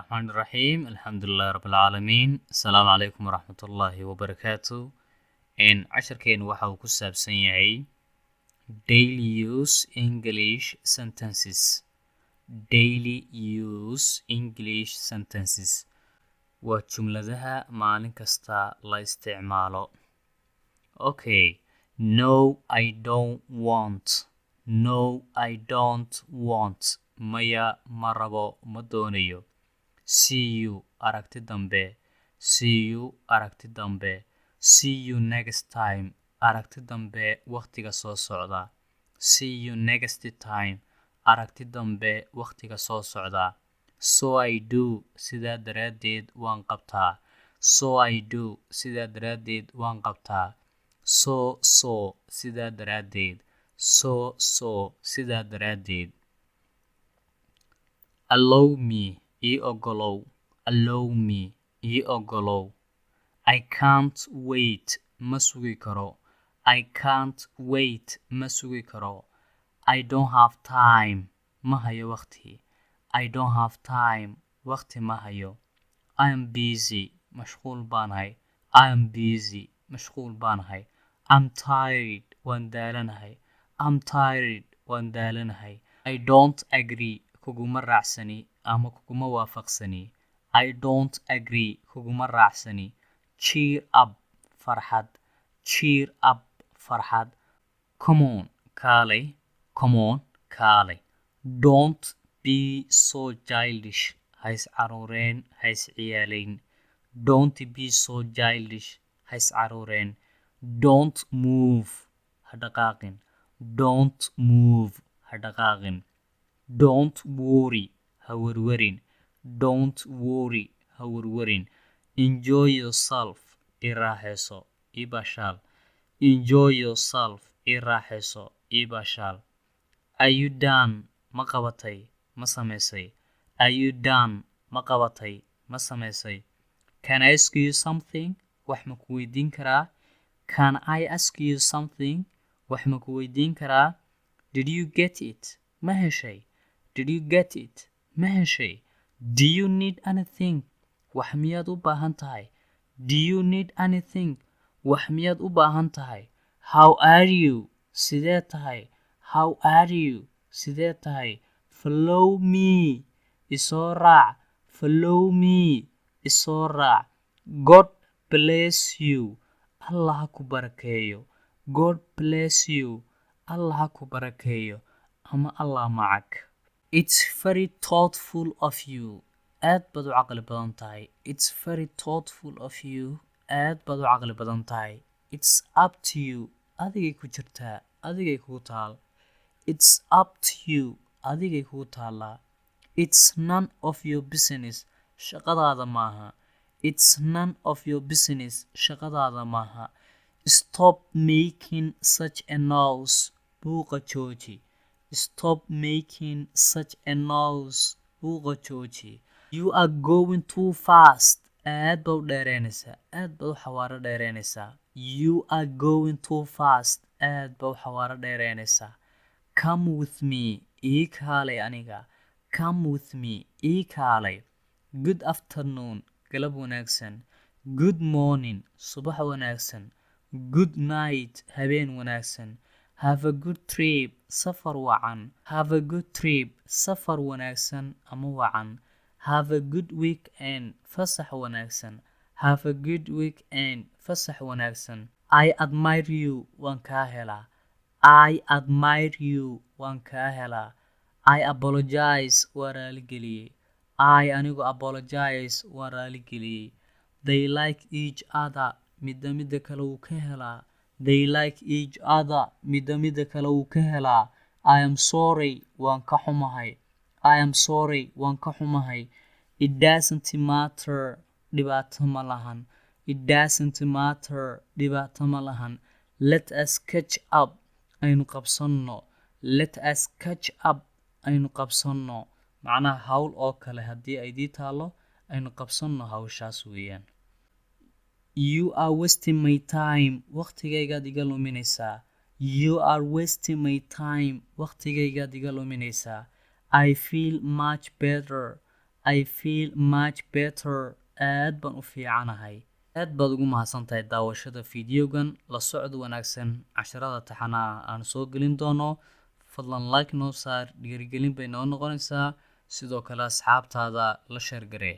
Raxmaani raxiim, alxamdulilahi rabbil caalamiin. Asalaamu calaykum waraxmatullaahi wabarakaatu. Casharkeenu waxa uu ku saabsan yahay daily use English sentences. Daily use English sentences waa jumladaha maalin kasta la isticmaalo. Okay, no, I don't want. No, I don't want, maya, ma rabo, ma doonayo. See you, aragti dambe. See you, aragti dambe. See you next time, aragti dambe waqtiga soo socda. See you next time, aragti dambe waqtiga soo socda. So I do, sidaa daraaddeed waan qabtaa. So I do, sidaa daraaddeed waan qabtaa. So, sidaa daraaddeed. So, sidaa daraaddeed. Allow me, ii ogolow. Allow me, ii ogolow. I can't wait, ma sugi karo. I can't wait, ma sugi karo. I don't have time, ma hayo waqti. I don't have time, waqti ma hayo. I am busy, mashquul baanahay. I am busy, mashquul baanahay. I'm tired, waan daalanahay. I'm tired, waan daalanahay. I don't agree, kuguma raacsani ama kuguma waafaqsani. I don't agree, kuguma raacsani. Cheer up, farxad. Cheer up, farxad. Come on, kaalay. Come on, kaalay. Don't be so childish, hays caruureen, hays ciyaalayn. Don't be so childish, hays caruureen. Don't move, ha dhaqaaqin. Don't move, ha dhaqaaqin. Don't worry, ha werwerin. Don't worry, ha werwerin. Enjoy yourself, i raaxayso, ii baashaal. Enjoy yourself, ii raaxayso, ii baashaal. Are you done? Ma qabatay, ma samaysay? Are you done? Ma qabatay, ma samaysay? Can I ask you something? Wax ma ku weydiin karaa? Can I ask you something? Wax ma ku weydiin karaa? Did you get it? Ma heshay? Did you get it? Ma heshay? Do you need anything? Wax miyaad u baahan tahay? Do you need anything? Wax miyaad u baahan tahay? How are you? Sidee tahay? How are you? Sidee tahay? Follow me, isoo raac. Follow me, isoo raac. God bless you, Allah ha ku barakeeyo. God bless you, Allah ha ku barakeeyo ama Allah macag. It's very thoughtful of you, aad baad u caqli badan tahay. It's very thoughtful of you, aad baad u caqli badan tahay. It's up to you, adigay ku jirtaa, adigay kugu taal. It's up to you, adigay kugu taallaa. It's none of your business, shaqadaada maaha. It's none of your business, shaqadaada maaha. Stop making such a noise, buuqa jooji. Stop making such a noise, buuqa jooji. You are going too fast, aad baad u dheereynaysaa, aad baad u xawaaro dheereynaysaa. You are going too fast, aad baad u xawaaro dheereynaysaa. Come with me, ii kaalay aniga. Come with me, ii kaalay. Good afternoon, galab wanaagsan. Good morning, subax wanaagsan. Good night, habeen wanaagsan. Have a good trip, safar wacan. Have a good trip, safar wanaagsan ama wacan. Have a good weekend, fasax wanaagsan. Have a good weekend, fasax wanaagsan. I admire you, waan kaa helaa. I admire you, waan kaa helaa. I apologize, waan raaligeliyey. I, anigu, apologize, waan raaligeliyey. They like each other, midda midda kale wuu ka helaa. They like each other, midda midda kale wuu ka helaa. I am sorry, waan ka xumahay. I am sorry, waan ka xumahay. It doesn't matter, dhibaato ma lahan. It doesn't matter, dhibaato ma lahan. Let us catch up, aynu qabsanno. Let us catch up, aynu qabsanno. Macnaha hawl oo kale haddii ay dii taallo, aynu qabsanno hawshaas weeyaan. You are wasting my time, waqtigaygaad iga luminaysaa. You are wasting my time, waqtigaygaad iga luminaysaa. I feel much better. I feel much better. Aad baan u fiicanahay. Aad baad ugu mahadsantahay daawashada fiidiyogan. La socod wanaagsan casharada taxanaha aan soo gelin doono. Fadlan like noo saar, dhiirigelin bay noo noqonaysaa. Sidoo kale asxaabtaada la share garee.